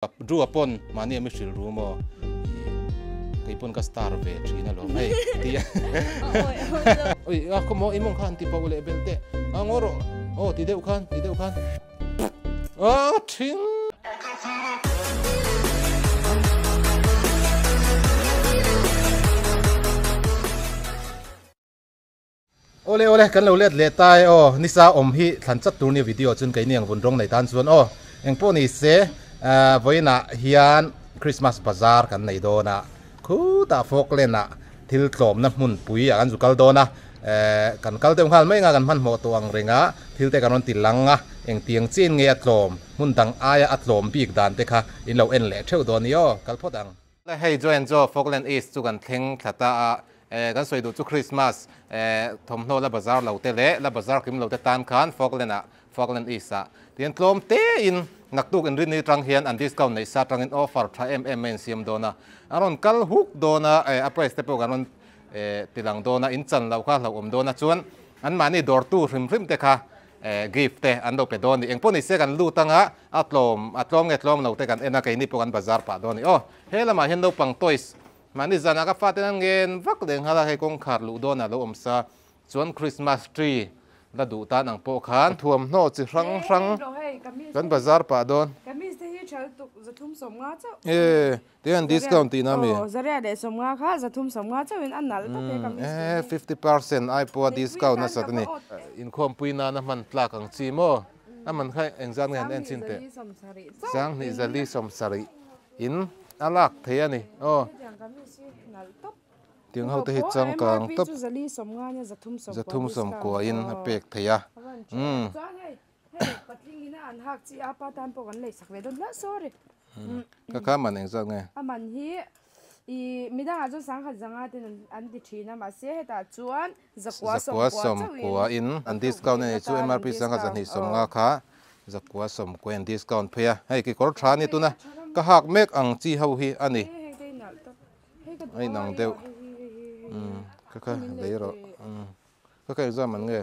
Drew a pawn mahni a mi hrilh ru maw? Ih, kei pawn ka star ve thin alawm hei ti a. Ui, a khaw maw i mawng kha han ti pauh leh belh teh. A ngaw rawh. Aw ti deuh khan, ti deuh khan. A thing. Awle awle kan lo let leh ta e aw nisa awm hi thlan chat tur nia video chun keini ang vun rawng nei tan chuan aw engpawh ni se vawiinah hian Christmas bazar kan nei dawn a khutah Falkland ah thil tlawmna hmun pui ah kan zu kal dawn a kan kal deuh nghal mai anga kan hmanhmawh tawh ang reng a thil te kan rawn ti lang a engtiang chin nge a tlawm hmun dang aia a tlawm bik dan te kha in lo en leh theuh dawn ni aw kal phawt ang. Hei Joy and Joe Falkland East chu kan thleng thla ta a, kan sawi duh chu Christmas thawmhnaw la bazar lo te leh la bazar kim lo te tan khan Falkland ah Falkland East ah tihian tlawm te in naktuk inrinni atang hian an discount neih sa atangin offer tha em em mai an siam dawn a, an rawn kal huk dawn a, a price te pawh kan rawn tilang dawn a, in chan loh kha hlauhawm dawn a chuan anmahni dawrtu hrim hrim te kha Gift te an lo pe dawn ni. Engpawh ni se kan lut anga a tlawm a tlawm nge tlawm lo te kan en a keini pawh kan bazar pah dawn ni. Aw he lamah hian naupang toys mahni zanah ka fate an ngen vak leh nghal a hei kawngkhar luh dawnah lo awm sa chuan Christmas tree la duh tan ang pawh khan thuamhnaw chi hrang hrang kan bazar pah dawn. Kamis te hi tha lutuk zathum sawmnga chauh. E Te an discount tihna mi? Aw, zaria leh sawmnga kha 350 chauhin a nalh tak he ka miss tih hi. 50% ai pawha discount nasat a ni. Inkhawmpui nana hman tlak ang chi maw? A man kha engzat nge han en chin teh? Sanghnih zali sawmsarih in a lak thei a ni. Aw. Tiang ho te hi changkang tawp. 390 in a pek thei a. Umm. Ka kha man engzat nge? A man hi i midangah chuan sangkhat zanga ten an ti thin a mahse hetah chuan zakua Zakua sawmkua in an discount a ni chu MRP sangkhat zahnih sawmnga kha zakua sawmkua in an discount phei a hei kekawr tha a ni tuna ka hak mek ang chi ho hi a ni a inang deuh ka kha lei rawh. Ka ka exam an nge?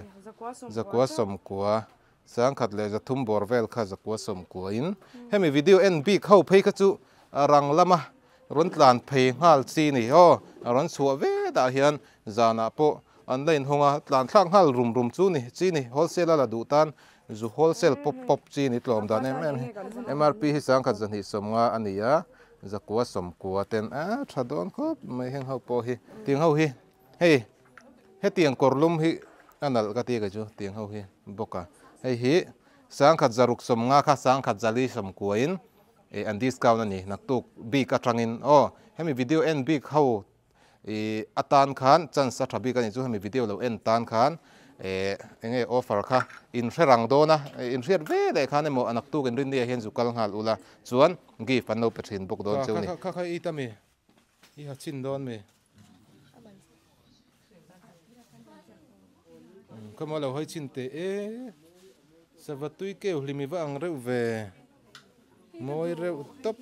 Zakua sawmkua, sangkhat leh zathum bawr vel kha zakua sawmkua in hemi video en bik ho phei kha chu a rang lama rawn tlan phei nghal chi ni aw, a rawn chhuah ve dah hian zanah pawh an la inhawng a, tlan thlak nghal rum rum chu ni chi ni, wholesale a la duh tan zu wholesale pawp pawp chi ni tlawm dan em em hi, MRP hi sangkhat zahnih sawmnga a ni a, zakua sawmkua ten a tha dawn khawp mai heng ho pawh hi, tiang ho hi hei. Hetiang kawr lum hi a nalh ka ti kei chu tiang ho hi bawk a, hei hi sangkhat zaruk sawmnga kha sangkhat zali sawmkuain ih an discount a ni naktuk bik atangin aw hemi video en bik ho ih atan khan chance a tha bik a ni chu hemi video lo en tan khan eh enge offer kha in hre rang dawn a in hriat ve leh khan emaw a naktuk in rinni ah hian zu kal nghal ula chuan gift an lo pe thin bawk dawn cheu ni. Kha kha i ta mi I ha chin dawn mi? Ka maw lo hawi chin teh e. Sava tui keu hlimi va ang reuh ve. Mawi reuh tawp.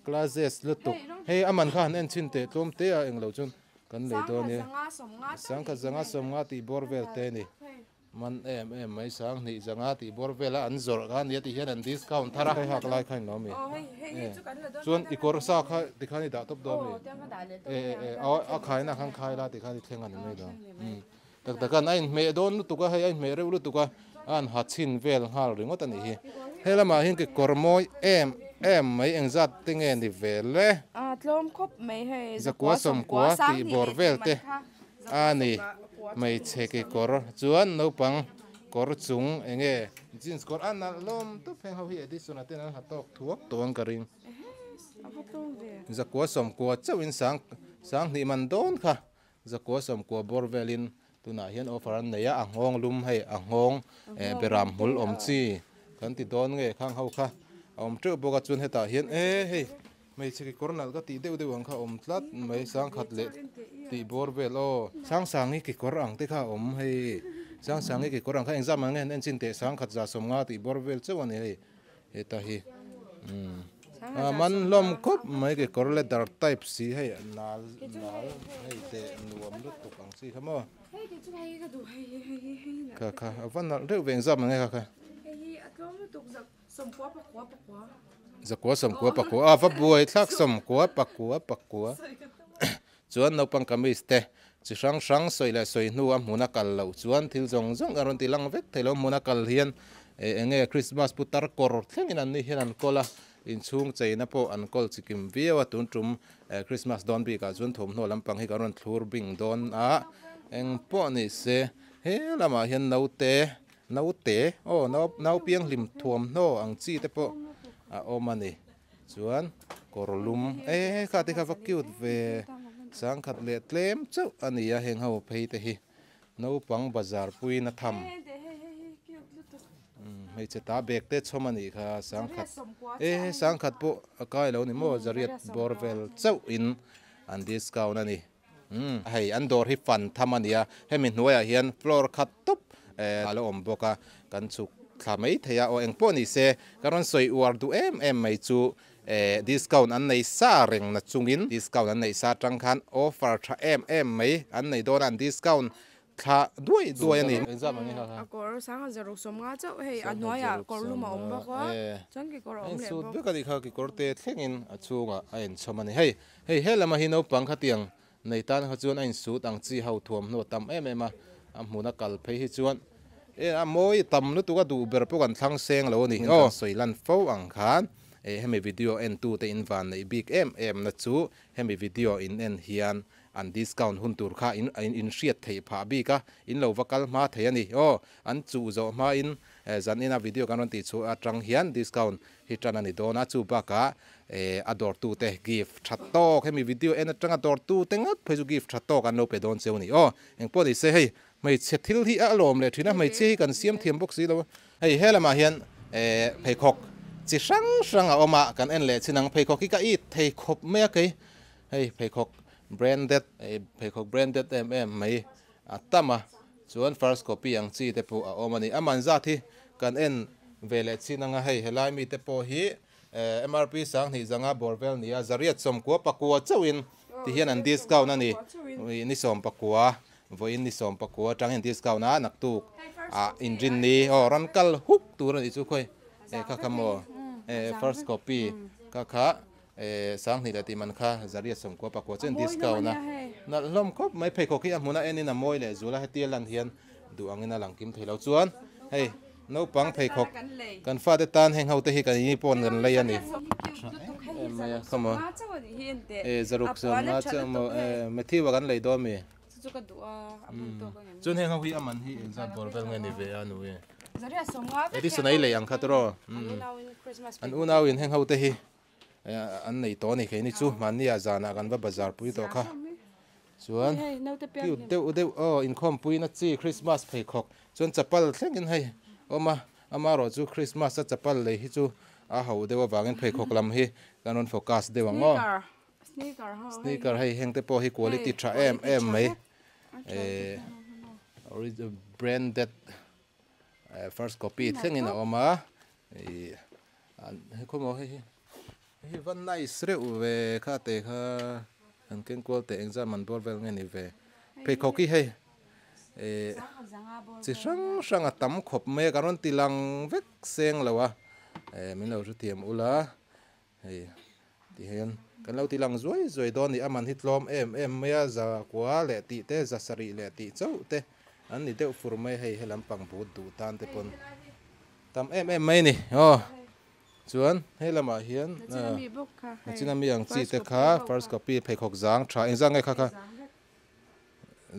Classes lutuk. Hei a man kha han en chin teh tlawm te a englo chuan kan lei dawn e. Sangkhat zanga sawmnga tih bawr vel te a ni. Man em em mai sanghnih zanga tih bawr vela an zawrh kha ania tih hian an discount thar a. Hei hak lai kha in lo mi chuan i kawr sa kha tikhan i dah tawp dawn mi e e a khaina khan khai la tikhan i thleng a ni mai lo tak tak an a inhmeh dawn lutuk a hei a inhmeh reuh lutuk a a an ha chhin vel nghal ringawt a nih hi he lamah hian kekawr mawi em em mai engzat te nge ni vel e tlawm khawp mai hei zakua sawmkua tih bawr vel te A ni, hmeichhe kekawr chuan naupang kawr chung eng nge jeans kawr a nalh lawm tawp heng ho hi Edison a ten an ha tawk thuak tawh ang ka ring. Zakua sawmkua chauhin sang sanghnih man dawn kha zakua sawmkua bawr velin tunah hian offer an nei a, a nghawng lum hei a nghawng beram hmul awm chi kan ti dawn nge khang ho kha a awm teuh bawk a chuan hetah hian e hei Hmeichhe kekawr nalh ka tih deuh deuh ang kha a awm tlat mai sangkhat leh tih bawr vel aw. Sangsangi kekawr ang te kha a awm hei Sangsangi kekawr ang kha engzam ang nge han en chin teh sangkhat za sawmnga tih bawr vel chauh a ni hei heta hi umm a man hlawm khawp mai kekawr leather type si hei nal nal hei teh nuam lutuk ang chi kha maw kha kha a va nalh deuh ve engzam ang nge kha kha. Zakua sawmkua pakua a va buai thlak sawmkua pakua pakua chuan naupang kamis te chi hrang hrang sawi leh sawi hnu a hmun a kal loh chuan thil zawng zawng a rawn ti lang vek thei lo hmun a kal hian eh eng nge Christmas putar kawr thlengin an ni hian an kawl a inchhung cheina pawh an kawl chikim viau a tun tum eh Christmas dawn bikah chuan thawmhnaw lampang hi kan rawn thlur bing dawn a eng pawh ni se he lamah hian naute Naute, aw nau nau pianghlim thuamhnaw ang chi te pawh a awm a ni. Chuan kawr lum e kha te kha va cute ve sangkhat leh tlem chauh a ni a heng ho phei te hi naupang bazar puiin a tham. Hmeichhe ta bag te chhawm a nih kha sangkhat e sangkhat pawh a kai lo ni maw zariat bawr vel chauh in an discount a ni. Umm hei an dawr hi fan tham a nia, hemi hnuaiah hian floor khat tawp eh a lo awm bawk a, kan chhuk thla mai thei a, aw engpawh ni se ka rawn sawi uar duh em em mai chu eh discount an nei sa reng na chungin discount an neih sa atang khan offer tha em em mai an nei dawn a, an discount Thla duai duai a ni. A kawr sangha zaruk sawmnga chauh hei a hnuaiah kawr lum a awm bawk a, chuan kekawr a awm leh bawk. Suit vek a nih kha kekawr te thlengin a chhungah a inchhawm a ni. Hei hei helama hi naupang khatiang nei tan kha chuan a insut ang chi ho thuamhnaw a tam em em a, a hmuna kal phei hi chuan e a mawi tam lutuk a duh ber pawh kan thlang seng lo a ni. Kan sawi lan fo ang khan e hemi video entute in van neih bik em em na chu hemi video in en hian An discount hun tur kha in in hriat theih phah bik a, in lo va kal hma thei a ni. Aw, an chuh zawh hmain zan ina video kan rawn tih chhuah atang hian discount hi tan a ni dawn a, chu bakah a dawrtute gift tha tawk, hemi video en atanga dawrtute ngat phei chu gift tha tawk an lo pe dawn cheu a ni. Aw, engpawh ni se hei hmeichhe thil hi a lawm leh thin a, hmeichhia hi kan siam thiam bawk si lo a. Hei he lamah hian pheikhawk chi hrang hrang a awm a, kan en leh chin ang, pheikhawk hi ka it thei khawp mai a kei. Hei pheikhawk branded pheikhawk branded em em mai a tam a, chuan first copy ang chi te pawh a awm a ni. A man zat hi kan en ve leh chin anga hei helai mite pawh hi MRP sanghnih zanga bawr vel nia zariat sawmkua pakua chauhin ti hian an discount a ni. Ni sawm pakua vawiin ni sawm pakua atang hian discount a naktuk ah inrinni aw rawn kal huk tur a nih chu khawi kha kha maw first copy kha kha Eh Sanghnih leh tih man kha Zariat sawmkua pakua chuan discount a nalh hlawm khawp mai. Pheikhawk hi a hmun a enin a mawi leh zual a, hetia lan hian duh angin a lang kim thei lo. Chuan hei naupang pheikhawk kan fate tan heng ho te hi kan ini pawn kan lei a ni. Tha em em mai a come on. Eh zaruk sawmnga chu maw eh Matthew a kan lei dawn mi? Chuan heng ho hi a man hi engzat bawr vel nge ni ve a nu e? Edison a i lei ang kha tiraw? An unauin heng ho te hi an nei tawh a ni keini chu mahnia zanah kan va bazar pui tawh kha chuan cute deuh deuh aw inkhawmpuina chi Christmas pheikhawk chuan chapal thlengin hei awm a amaherawh chu Christmas a chapal lei hi chu a ho deuh avangin pheikhawk lam hi kan rawn focus deuh ang aw sneaker hei heng te pawh hi quality tha em em mai eh branded first copy thlengin a awm a. Ih an khaw maw hei hi hei hi va nice reuh ve kha te kha an keng kual teh engzat man bawr vel nge ni ve pheikhawk hi hei ih chi hrang hrang a tam khawp mai a ka rawn ti lang vek seng lo a eh min lo hrethiam ula hei ti hian kan lo ti lang zuai zuai dawn a ni a man hi tlawm em em mai a za kua leh tih te za sarih leh tih chauh te an ni deuh fur mai hei helam pang but duh tan te pawn. Tam em em mai a ni aw chuan he lamah hian nachin ami ang chi te kha first copy pheikhawk zang tha engzah nge kha kha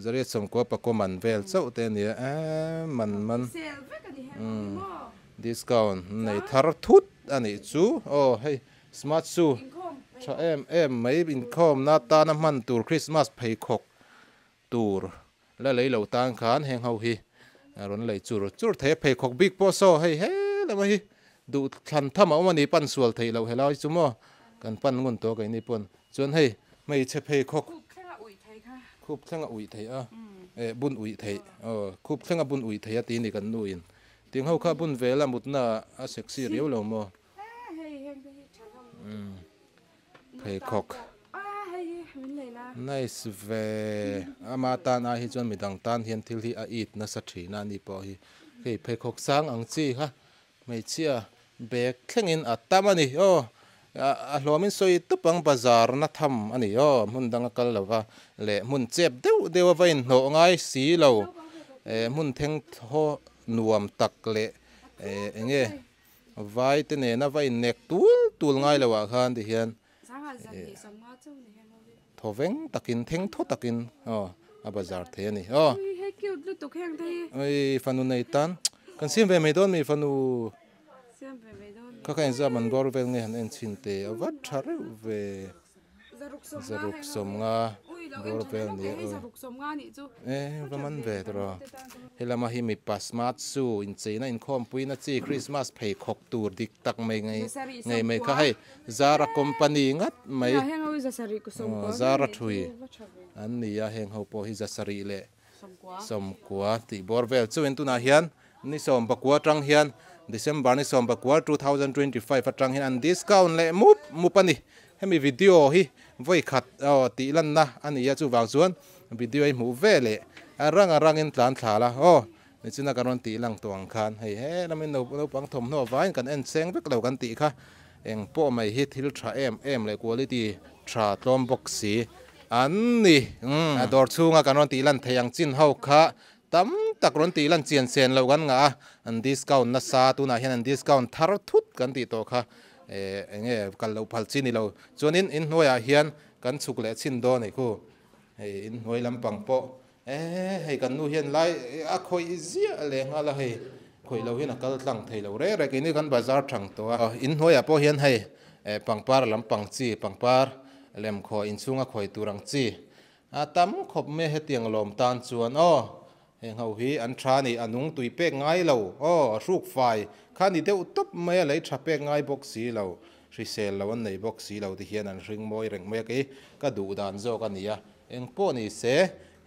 zariat sawmkua pakua man vel chauh te a nia emm man man discount nei thar thut a nih chu aw hei smart shoe tha em em mai inkhawmna tana hman tur Christmas pheikhawk tur la lei lo tan khan heng ho hi a rawn lei chur chur thei a, pheikhawk bik pawh saw hei he lama hi duh thlan tham a awm a ni, pan sual theih loh helai chu maw kan pan ngun tawh keini pawn chuan hei hmeichhe pheikhawk khup thlenga uih theih a eh bun uih theih aw khup thlenga bun uih theih a ti a ni kan nu in tiang ho kha bun vela mutna a sexy riau lo maw Pheikhawk nice ve ama tan ai hi chuan midang tan hian thil hi a it nasa thin a ani pawh hi hei pheikhawk sang ang chi kha hmeichhia Bag thlengin a tam a ni aw a hlawmin sawi tawp ang bazar na tham a ni aw hmun danga kal lova leh hmun chep deuh deuh a va inhnawh ngai si lo eh hmun theng thaw nuam tak leh eh eng nge vai te nena va innek tul tul ngai lo ah khan ti hian thaw veng takin theng thaw takin aw a bazar thei a ni aw ui fanu nei tan kan siam ve mai dawn mi fanu kha kha engzam an bawr vel nge han en chhin teh a va tha reuh ve zaruk sawmnga bawr vel ni a e va man ve tawh helama hi mipa smart shoe incheina inkhawmpuina chi Christmas pheikhawk tur dik tak mai ngei ngei mai kha hei Zara company ngat mai Zara thui an ni a heng ho pawh hi zasarih leh sawmkua tih bawr vel chuin tunah hian ni sawmpakua atang hian December ni sawmpakua 2025 atang hian an discount leh mup mup a ni hemi video hi vawi khat aw tih lanna a ni a chuvang chuan video hi hmuh ve leh a rang a rangin tlan thla la aw nichina kan rawn tih lang tawh ang khan hei he lamin naupang thawmhnaw vaiin kan en cheng vek lo kan tih kha Eng pawh mai hi thil tha em em leh quality tha tlawm bawk si an ni. A dawr chhunga kan rawn tih lan thei ang chin ho kha tam tak rawn tih lan chian sen loh kan ngah a, an discount nasa tunah hian an discount thar thut kan tih tawh kha eng nge kal loh phal chi ni lo. Chuanin inhnuaiah hian kan chhuk leh chhin dawn hei khu hei inhnuai lampang pawh Eh hei kan nu hian lai a khawih ziah leh nghal a hei khawih lo hian a kal tlang thei lo rek rek ini kan bazar thang tawh a in hnuaiah pawh hian hei eh pangpar lampang chi pangpar lem khaw inchhunga khawi tur ang chi a tam khawp mai a hetiang lawm tan chuan aw heng ho hi an tha a ni a nung tui pek ngai lo aw a hruk fai kha ni deuh tawp mai a lei tha pek ngai bawk si lo hrisel lo an nei bawk si lo ti hian an hring mawi reng mai a kei ka duh dan zawk a ni a. Eng pawh ni se,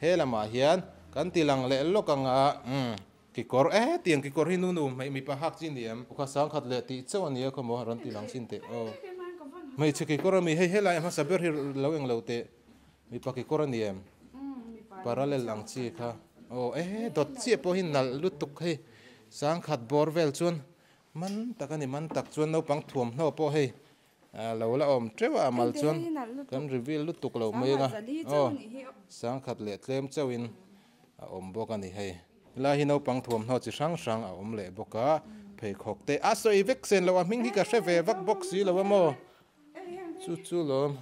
he lamah hian kan ti lang leh lawk ang a, umm, kekawr e, tiang kekawr hi nu nu hmei mipa hak chi ni em? Kha sangkhat leh tih chauh a nia khaw maw, rawn ti lang chin teh aw. Hmeichhe kekawr a mi, hei helai a hmasa ber hi lo eng lo teh, mipa kekawr a ni em? Parallel ang chi kha, aw e, dawt chiah pawh hi nalh lutuk hei, sangkhat bawr vel chuan man tak a ni, man tak chuan naupang thuamhnaw pawh hei Lo la awm teuh a, amal chuan kan reveal lutuk lo mai anga aw sangkhat leh tlem chauhin a awm bawk a ni hei. Helai hi naupang thuamhnaw chi hrang hrang a awm leh bawk a, pheikhawk te a sawi vek sen loh a hming hi ka hre ve vak bawk si lo a maw chu chu lawm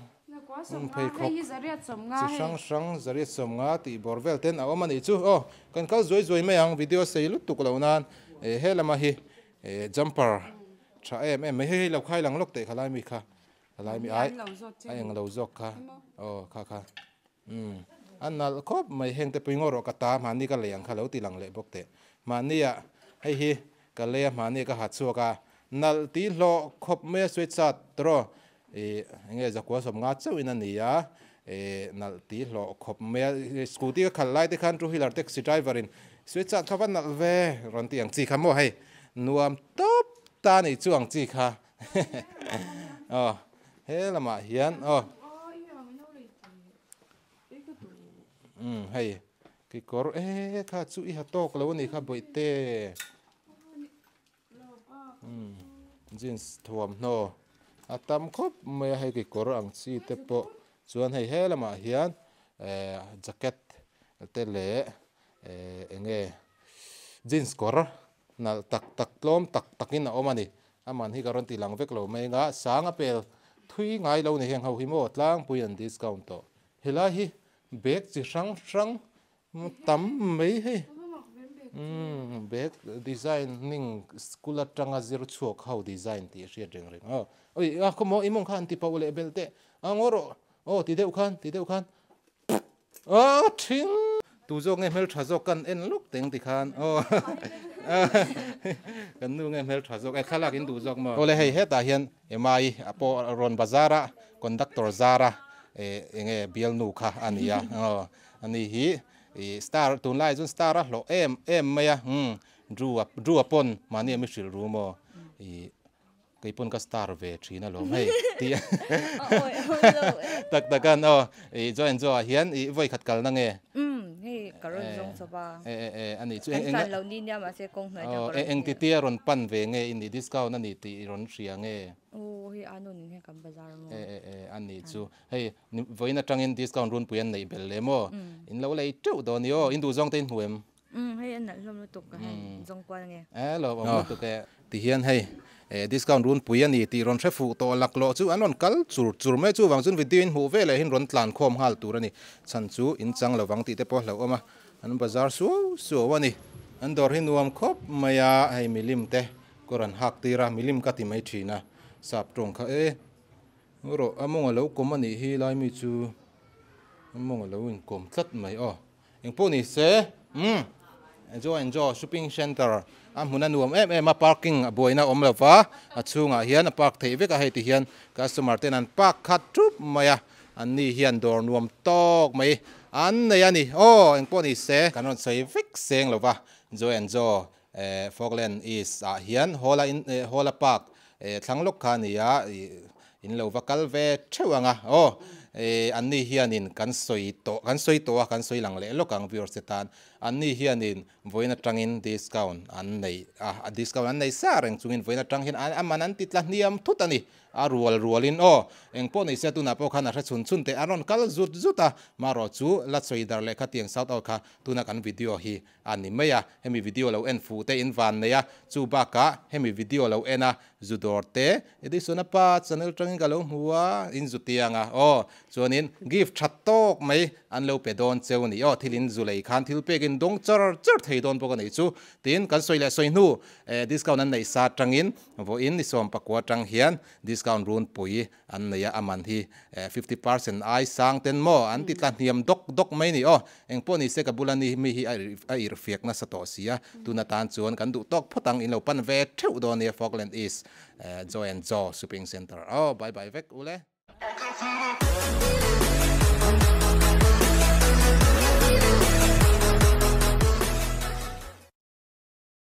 pheikhawk chi hrang hrang zariat sawmnga tih bawr vel ten a awm a nih chu aw kan kal zuai zuai mai ang video sei lutuk lo nan he lama hi jumper Tha em em mai hei hei lo khai lang lawk teh kha lai mi kha lai mi ai a eng lo zawk kha aw kha kha umm a nalh khawp mai heng te pawh hi ngaw rawh ka ta mahni ka lei ang kha lo ti lang leh bawk teh mahni ah hei hi ka lei a mahni ka ha chhuak a nalh tih hlawh khawp mai a sweat shirt tawh ih eng nge zakua sawmnga chauh in a ni a ih nalh tih hlawh khawp mai a scooty ka khalh lai te khan two wheeler taxi driver in sweat shirt kha va nalh ve rawn ti ang chi kha maw hei nuam tawp ta ni chu ang chi kha aw he lamah hian aw umm hei kekawr e kha chu i ha tawk lo a ni kha bawihte. Jeans thuamhnaw a tam khawp mai a hei kekawr ang chi te pawh chuan hei he lamah hian ehh jacket te leh ehh eng nge jeans kawr nalh tak tak tlawm tak tak in a awm a ni a man hi ka rawn ti lang vek lo mai anga sang a pel thui ngai lo ni heng ho hi maw tlangpui an discount tawh helai hi bag chi hrang hrang Tam mai hei umm bag designing school atanga zir chhuak ho design tih a hriat reng reng aw oi a khawmaw i mawng kha an ti pauh leh belh teh a ngaw rawh aw ti deuh khan ti deuh khan aw thing tu zawk nge hmeltha zawk kan en lawk teng ti khan aw kan nu nge hmeltha zawk e thlalak in duh zawk maw awle hei hetah hian Emai pawh rawn bazar a conductor zara eng nge bialnu kha a ni a aw. Ani hi ih star tunlai chuan star a hlawh em em mai a umm Drew a Drew a pawn mahni a mi hrilh ru maw ih keipawn ka star ve thin alawm hei tih tak tak an aw ih join zawh ah hian ih vawi khat kalna nge. Umm hei ka rawn zawng chawp a. E e e a nih chu Kan tlan loh ni nia mahse kawng hnuai atang ka rawn Eng titia rawn pan ve nge i nih discount a ni tih i rawn hria nge? Aw hei a nun in hian kan bazar maw? E e e a nih chu hei vawiin atangin discount runpui an neih belh le maw? In lo lei teuh dawn ni aw in duh zawng te in hmu em? Umm hei a nalh hlawm lutuk ka hei zawng kual nge. E lo awm lutuk e. Ti hian hei discount runpui a ni tih rawn hre fuh tawh laklawh chu an rawn kal chur chur mai chuvang chuan video in hmuh veleh hin rawn tlan khawm nghal tur a ni. Chhan chu in chang lovang tih te pawh a hlauhawm a, an bazar suau suau a ni. An dawr hi nuam khawp mai a, hei milim te kawr an hak tir a, milim ka ti mai thin a, sap tawng kha e rawh a mawng a lo kawm a nih hi lai mi chu a mawng a lo inkawm tlat mai aw. Engpawh ni se, umm Joe and Joe Shopping Centre a hmun a nuam em em a, parking a buaina a awm lo va, a chhungah hian a park theih vek a, hei ti hian customer ten an park khat thup mai a, an ni hian dawr nuam tawk mai an nei a ni. Aw engpawh ni se, kan rawn sawi vek seng lo va, Joe and Joe Falkland East ah hian Hall a in Hall a park thlang lawk kha a ni a, In lo va kal ve theuh ang a, aw an ni hianin kan sawi tawh, kan sawi tawh a, kan sawi lang leh lawk ang viewers te tan. An ni hianin vawiin atangin discount an nei a, discount an nei sa reng chungin vawiin atang hian a man an ti tla hniam thut a ni, a rual rualin aw. Engpawh nei se tunah pawh khan a hre chhun chhun teh a rawn kal zut zut a, marawh chu la sawi dar leh khatiang shout out kha tuna kan video hi a ni mai a, hemi video lo en fuh te in van nei a, chu bakah hemi video lo en a zu dawr te Edison a pa channel tangin ka lo hmu a, in zu tiang a aw, chuanin gift tha tawk mai an lo pe dawn cheu a ni aw, thil in zu lei khan thil pek in dawng char char thei dawn bawk a nih chu, tin kan sawi leh sawi hnu discount an neih sa tangin vawiin ni sawmpakua tang hian discount runpui An nei a, a man hi 50% ai sang ten maw an ti tla hniam dawk dawk mai ni aw. Engpawh ni se ka bula ni mi hi a irhfiak nasa tawh si a, tun atan chuan kan duh tawk phawt ang, in lo pan ve theuh dawn nia Falkland East Joy and Joe Shopping Centre. Aw bye bye vek ule.